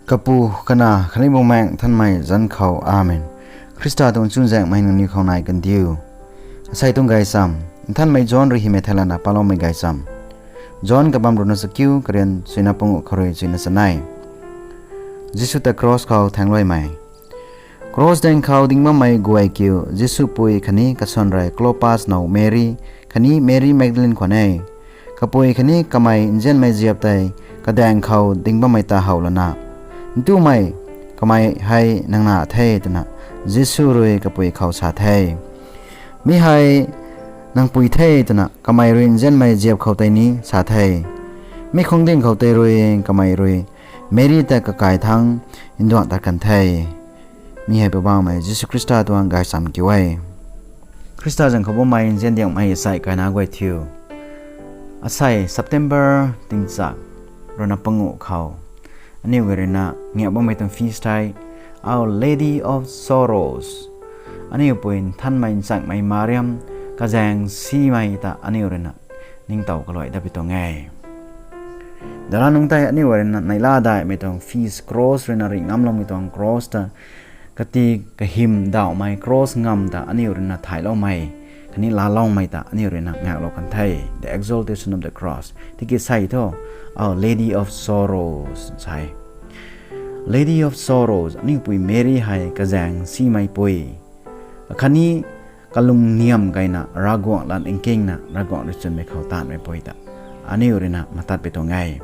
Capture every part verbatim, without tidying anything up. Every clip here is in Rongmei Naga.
Kapu, Kanac khatni Bumaengh Nthanmei zanc khou, Amen. Khrista tuang chuzaenghmei nangniw khou nai kandiu. Asei tuang gaychamv Nthanmei John rui hymei thei lana paloumei gaychamv. John kabam ruhna chakiu, karian chuina panguh khou rui chuina chanei. Jisu ta cross khou thaengluaimei. Cross daeng khou ding bammei guay kiu Jisu pui khatni kasuan rui Clopas now Meri khatni Meri Magdalene khwan e. Kapui khatni kamei nzianmei ziap tei kadaeng khou ding bammei ta how lana, Ntumei, kamei hei nang na the, twna Jisu rui kapui khou sa the. Mi hei nang pui the, twna kamei rui nzianmei ziap khou tei ni sa the. Mi khungding khou tei rui kamei rui Meri ta kakai thangc nduang tat kan the. Mi hei Poubauhmei Jisu Khrista tuang gaychamv kiu e. Khrista zanc khou bammei nzian diangmei asei kaina guay thiu. Asei September tingchak ruhna panguh khou aniu guay ruina ngiak bammei tuang feast hei Our Lady of Sorrows, aniu pui nthanmei nchakmei Mariam kazaeng simei ta aniu ruina ningtow kaluai dat pi tuang e. Dala nungc tei aniu guay ruina neihla daihmei tuang feast, cross ruina rih ngamloumei tuang cross ta, kati kahym dauhmei cross ngamv ta aniu ruina thayloumei khatni laaloumei ta aniu ruina ngaklou kan the, the exaltation of the cross. Tiki sei thu, Our Lady of Sorrows sei. Lady of Sorrows, aniu pui Meri hei kazaeng simei pui, khatni kalungniam gayna Ravguangc lat nkingna Ravguangc rui chwnmei khou taanvmei pui ta aniu ruina matat pi tuang e.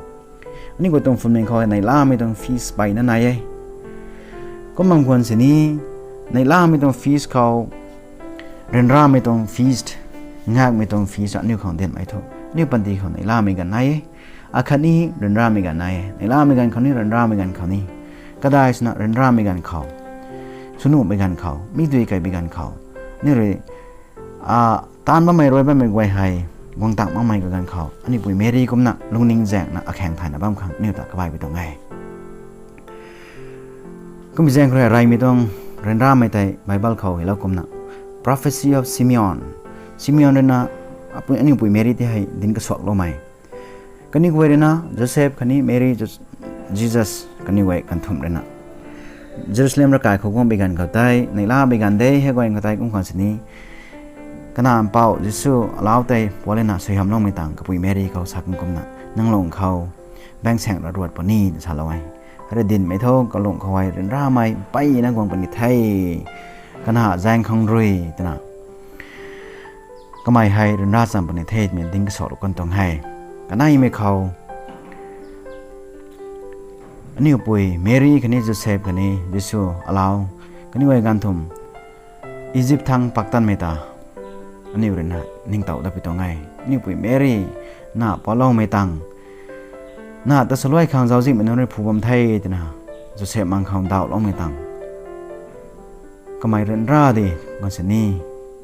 Aniu guay tuang phwamling khou hei neihlamei tuang feast peyna nai e. Kum bam khwan sini, neihlamei tuang feast khou, ryanramei tuang feast, ngakmei tuang feast aniu khang dinhmei thu aniu panty khou neihlamei ganv nai e. Akhatni ryanramei ganv nai e, neihlamei ganv khou ni, ryanramei ganv khou ni. Kadai swna ryanramei ganv khou, swnuhmei ganv khou, mi dui kei bi ganv khou, aniu rui, a, taanv bammei rui bammei guay hei guang tang makmei kaganv khou aniu pui Meri kumna lungning zaengna akhaeng thayna bam khang aniu ta kabay pi tuang e. Kumbi zaeng khou rui reymei tuang ryanramei tei Bible khou hylou kumna, Prophecy of Simeon. Simeon ruina apui, aniu pui Meri tei hei dinc kasuakloumei. Kaniw guay ruina Joseph khatni Meri, Jo-, Jesus kaniw guay ganv thumh ruina Jerusalem ravkai khou guang bi ganv khou tei, neihla bi ganv de hei guay khou tei kum khwan sini, Kanac mpouh Jisu alau tei pualina suaihiamloumei tang kapui Meri khou sa kum kumna, nang lung khou baengsaeng ra ruat puni, salou e. Hei rui dinhmei thu kalung khou hei ryanramei mpeyna guang puni the. Kanac zaeng khang rui twna kamei hei ryanra cham puni the twmei dinc kasuaklou kan tuang e. Kaneimei khou, aniu pui Meri khatni Joseph khatni Jisu alau, kaniw guay ganv thumh Egypt thangc paktanmei ta aniu ruina ningtow dat pi tuang e. Aniu pui Meri, na pualoumei tang, na ta saluai khang zauczihmei nunc rui phu bam the twna Joseph mang khou ndauhloumei tang, kamei ryanra di guang sini,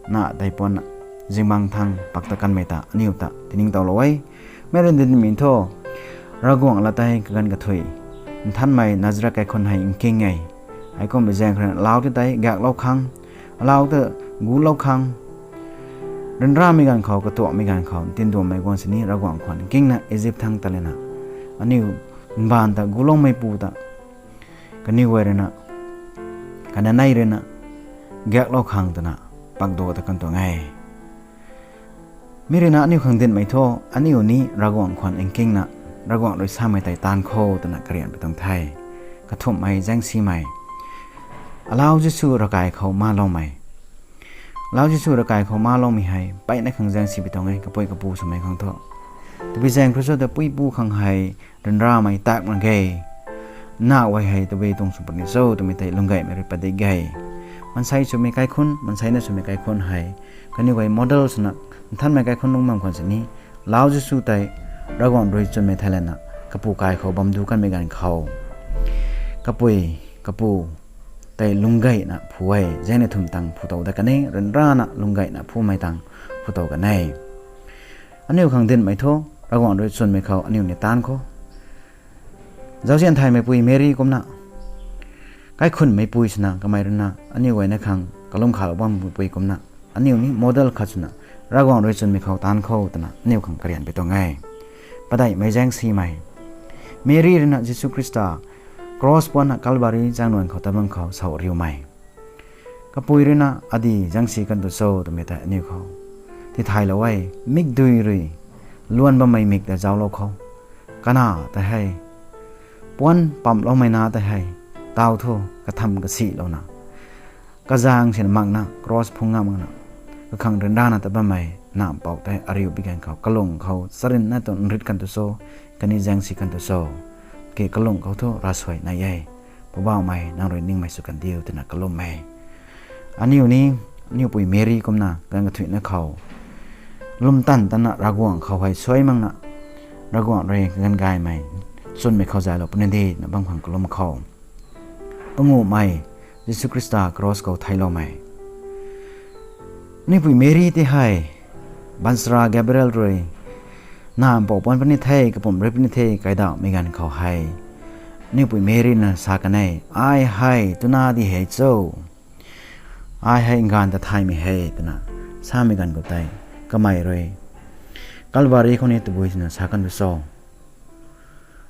na tei puanna zingbangc thangc pakta kanmei ta aniu ta tiningtowlou e. Mi rui dinhmei thu, Ravguangc lat tei kaganv kathuic, Nthanmei Nazareth kaikhunc hei nking e. Heikumbi zaeng khou rui alau tei tei gaeklou khang, alau ta gulou khang, ryanramei ganv khou, katuakmei ganv khou tinduammei guang sini Ravguangc khwan nkingna Egypt thangc ta lana, aniu mbaanv ta guloumeipu ta kaniw guay ruina, kananei ruina gaeklou khang twna pakduak ta kan tuang e. Mi ruina aniu khang dinhmei thu, aniu ni Ravguangc khwan nkingna, Ravguangc rui samei tei taanv kho twna karian pi tuang the. Kathumhmei zaengsimei, alau Jisu ravkai khou maloumei. Alau Jisu ravkai khou maloumei hei mpeyna khang zaengsi pi tuang e, kapui kapu swmei khang thu. Tabui zaeng khou sw ta puipu khang hei ryanramei tak mak ge. Na guay hei tabui tuang sw puni cho twmei tei lunggaihmei rui padik ge. Maansei swmei kaikhunc, maanseina swmei kaikhunc hei kaniw guay model swna, Nthanmei kaikhunc lungc bam khwan sini, alau Jisu tei Ravguangc rui chwnmei thei lana, kapu kai khou bam du kanmei ganv khou, kapui, kapu tei lunggaihna phu e, zaengni thumh tang phu tow dat kan e, ryanrana lunggaihna phumei tang phu tow kan e. Aniu khang dinhmei thu, Ravguangc rui chwnmei khou aniu ni taanv kho. Zauzian thaymeipui Meri kumna, kaikhunhmeipui swna kamei ruina aniu guayna khang kalum khalou bammeipui kumna, aniu ni model khat swna, Ravguangc rui chwnmei khou taanv kho twna aniu khang karian pi tuang e. Padeihmei zaengsimei, Meri ruina Jisu Khrista Cross puanna Calvary changluan khou tat bam khou sau riumei, kapui ruina adi zaengsi kan tu cho twmei tei aniu khou tithaylou e. Mikdui rui luan bammei mik ta zauclou khou, kana tei hei, puan pamhloumei na tei hei, taw thu katham kasilouna, kazaeng sin makna cross phung ngam makna, kakhang ryanrana tat bammei na mpouh tei ariu bi ganv khou kalung khou charynna tu nrit kan tu cho, khatni zaengsi kan tu cho, ke kalung khou thu ravsuai nai e. Poubauhmei, nang rui ningmei sw kan diu twna kalum e. Aniu ni, aniu pui Meri kumna ganv kathuicna khou lwmtan tana Ravguangc khou hei suai makna, Ravguangc rui kaganv gaymei chwnmei khou zaylou puni de twna bam khang kalum khou, panguhmei, Jisu Khrista cross khou theicloumei, aniu pui Meri tei hei, baanchara Gabriel rui, na mpouh puan puni the, kapumc rui puni the kaidauhmei ganv khou hei, aniu pui Meri na sa kan e, ai hei twna di hei cho, ai hei nganv ta thaymei hei twna samei ganv khou tei, kamei rui Calvary khou ni tabui sina sa kan tu cho,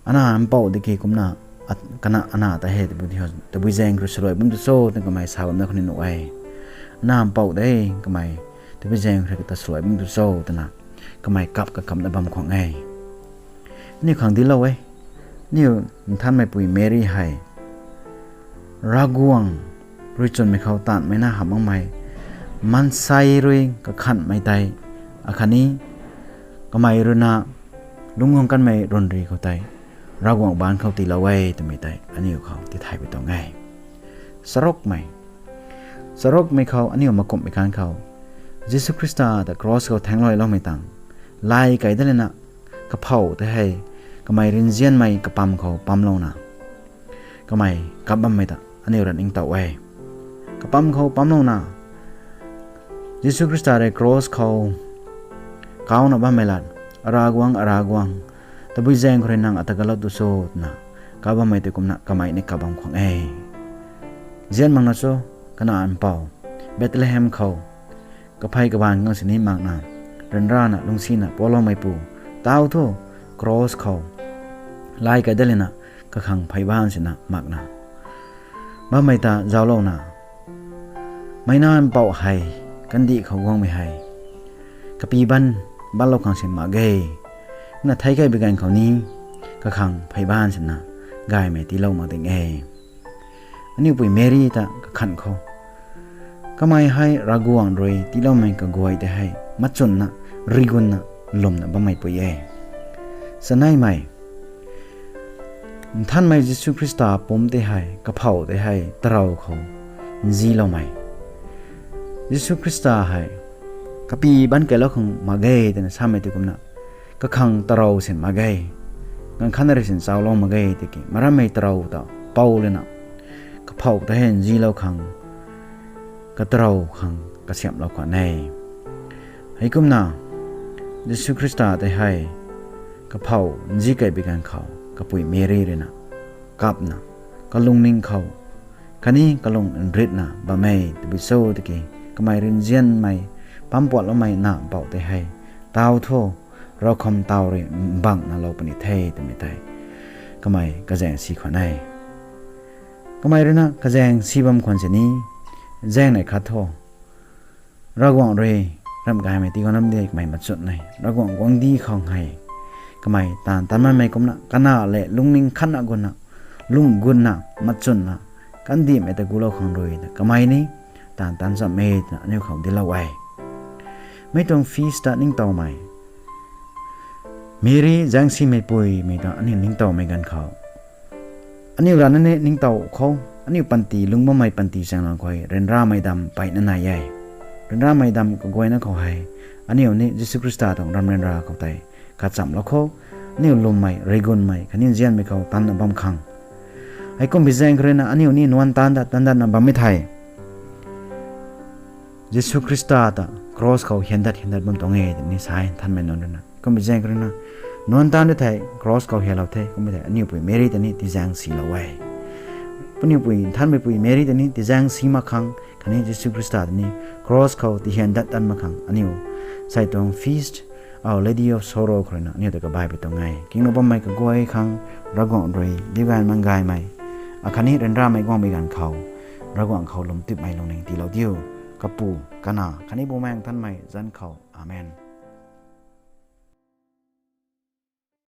ana mpouh diki kumna, at-, kana ana ta hei tabui, tabui zaeng rui swluai bam tu cho twna kamei sa bamna khou ni nuh e. Ana mpouh de, kamei tabui zaeng rui kata swluai bam tu cho twna kamei kap kakapna bam khwang e. Aniu khang dilou e, aniu nthanmeipui Meri hei Ravguangc rui chwnmei khou taanvmei na hamh makmei, maansei rui kakhanhmei tei, akhatni kamei ruina lungc guang kanmei ryanri khou tei Ravguangc baanc khou tiilou e twmei tei aniu khou tithay pui tuang e. Charukmei, charukmei khou aniu makumhmei kan khou, Jisu Khrista ta cross khou thaengluailoumei tang, lay kei dat lana, kaphou tei hei, kamei rinzianmei kapam khou pamlouna, kamei kap bammei ta aniu ra ningtow e. Kapam khou pamlouna, Jisu Khrista rui cross khou kauna bammei lat, Aravguangc, Aravguangc, tabui zaeng khou rui nang ata galou tu cho twna kap bammei tei kumna kamei ni kap bam khwang e. Nzian makna cho, kana mpouh, Bethlehem khou, kaphey kabaanv khang sini makna, ryanrana lungcsina pualoumeipu, taw thu, cross khou lay kei dat lana, kakhang phey baanv sina makna, bammei ta zauclouna, meic na mpouh hei, kandih khou guangmei hei, kapy ban, banlou khang sin mak ge, na thei kei bi ganv khou ni, kakhang phey baanv sina, gaymei tiilou mak ding e. Aniu pui Meri ta kakhanh khou, kamei hei Ravguangc rui tiiloumei kaguay tei hei machwnna, rigunna, lwmna bammei pui e. Chaneimei, nthanmei Jisu Khrista pumc tei hei, kaphou tei hei tarou khou nziloumei, Jisu Khrista hei kapy ban keylou khang mak ge twna samei tei kumna, kakhang tarou sin mak ge, ganv khatna rui sin chaulou mak ge tiki, marammei tarou ta pou lana, kaphou tei hei nzilou khang, katarou khang kasiamhlou khwan e. Heikumna, Jisu Khrista tei hei kaphou nzi kei bi ganv khou kapui Meri ruina kapna, kalungning khou, khatni kalung nritna bam e, tabui cho tiki, kamei rinzianmei, pampuatloumei na mpouh tei hei, taw thu, ravkham taw rui mbangna lou puni the twmei tei, kamei kazaeng si khwan e. Kamei ruina kazaeng si bam khwan sini, zaeng nei khat thu, Ravguangc rui ramh gaymei tii guang ram de kamei machwn e. Ravguangc guangcdic khou hei, kamei taanv tanmei kumna, kana le lungning khatna gunna, lung gunna, machwnna, kandihmei ta gulou khang rui ta kamei ni taanv tan cham e twna aniu khou dilou e. Mei tuang feast ta ningtowmei, Meri zaengsimeipui mei ta aniu ningtowmei ganv khou, aniu rana ni ningtow khou, aniu panty lungc bammei panty chaengluan khou ryanramei dam peyna nai e. Ryanramei dam kaguayna khou hei, aniu ni Jisu Khrista tuang ram ryanra khou tei kachamhlou khou, aniu lwmmei, rigunmei khatni nzianmei khou tanna bam khang, heikumbi zaeng khou ruina aniu ni nuan tan dat tan datna bammei thei, Jisu Khrista ta cross khou hiandat hiandat bam tuang e twni sa e nthanmei nunc ruina. Kumbi zaeng khou ruina, nuan tan de thei cross khou hianlou the, kumbi thei aniu pui Meri ta ni tizaeng silou e. Puniupui nthanmeipui Meri ta ni tizaeng si mak khang khatni Jisu Khrista ta ni cross khou tihian dat tan mak khang aniu sei tuang feast, Our Lady of Sorrow khou ruina aniu ta kabaipui tuang e. Kinglou bammei kaguay khang, Ravguangc rui diugaanv mang gaymei akhatni ryanramei guangmei ganv khou, Ravguangc khou lwmtipmei lungning tiilou diu. Kapu, Kanac khatni Bumaengh Nthanmei zanc khou. Amen.